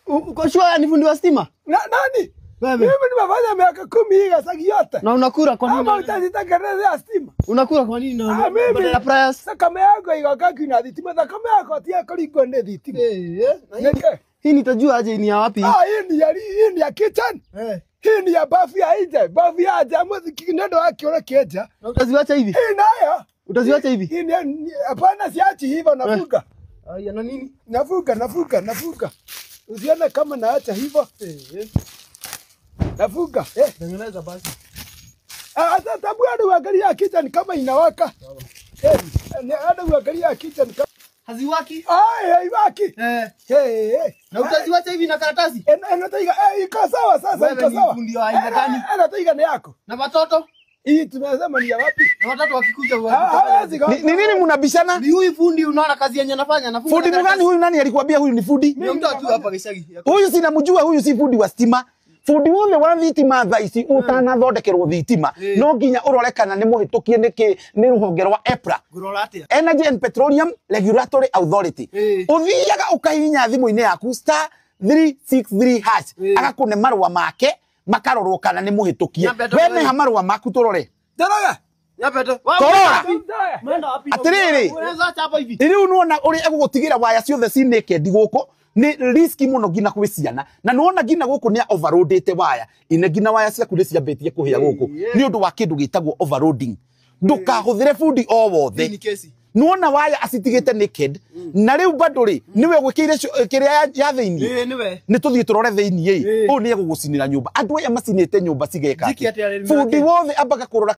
Uko sure ni fundi wa stima? Na nani? Wewe. Mimi nimefanya miaka 10 hii Gachagi yote. Na unakula kwa Ama nini? utajitengenezea stima. Unakula kwa nini na Ah, mimi. badala ya pliers? Thakame yako igaka na thitima, thakame yako ti ĩkũringwo nĩ thitima. Eh, Nĩkĩ? Hii nitajua aje ni ya wapi? Ah, hii ni ya kitchen. Eh. Hii ni ya bafu ya nje, bafu ya nje mũthiki nĩ ũndũ wa kĩoro kĩenja. Na utaziwacha hivi? Hii nayo. Utaziwacha hivi? Hii hapana, siachi hivyo, nafunga. Aya, na nini? Nafunga, nafunga, nafunga. Usione kama naacha hivyo. Eh. Nafunga. Eh. Tengeneza basi. Ah, sasa tabu hadi uangalia kitchen kama inawaka. Eh, hadi uangalia kitchen kama Haziwaki? Ai, haiwaki. Eh. Hey, hey. Na utaziwacha hivi na karatasi? Eno taiga, eh, iko sawa sasa, Wewe iko ni sawa. fundi wa aina gani? Eno taiga ni yako. Na watoto? Hii tumesema ni ya wapi? Na watoto wakikuja Ah, hawezi Ni nini mnabishana? Ni huyu fundi, unaona kazi yenye anafanya, anafunga. Fundi na mgani karatasi. huyu? Nani alikuambia huyu ni fundi? Ni mtu tu hapa Gachagi. Huyu sinamjua, huyu si fundi wa stima. Fundi wothe wa thitima thaa ici utanathondekerwo thitima no nginya urore kana nĩ mũhĩtũkie nĩ rũhonge rwa EPRA. Ngũrora atĩa? Energy and Petroleum Regulatory Authority. Ũthiaga ũkahihinya thimũ-inĩ yaku *363# agakũne marũa make makarorwo kana nĩ mũhĩtũkie. Nyambe We ndore. meha marũa maku tũrore. Ndoroga. Nyambe ndo. Torora. Mwenda wapi? Atĩrĩrĩ. Unaweza acha hapa hivi. Rĩu nĩwona ũrĩa egũgũtigĩra waya ciothe ci naked gũkũ nĩ riski mũno nginya kwĩ ciana, na nĩwona nginya gũkũ nĩ overloadĩte waya ine, nginya waya ciaku nĩ ciambĩtie kũhĩa gũkũ nĩ ũndũ wa kĩndũ gĩtagwo overloading. Ndũkahũthĩre bundi o wothe. Hii ni kesi. Nĩwona waya acitigĩte naked, na rĩu bado rĩ nĩwe gwĩkĩire kĩrĩa ya thĩiniĩ. Eh, niwe. Nĩ tũthiĩ tũrore thĩiniĩ. Ĩĩ. Ũyũ nĩ egũgũcinĩra nyũmba. Andũ aya macinĩte nyũmba cigeka Jiki atĩ atĩ arĩmi bundi ake. wothe ambaga kũrora.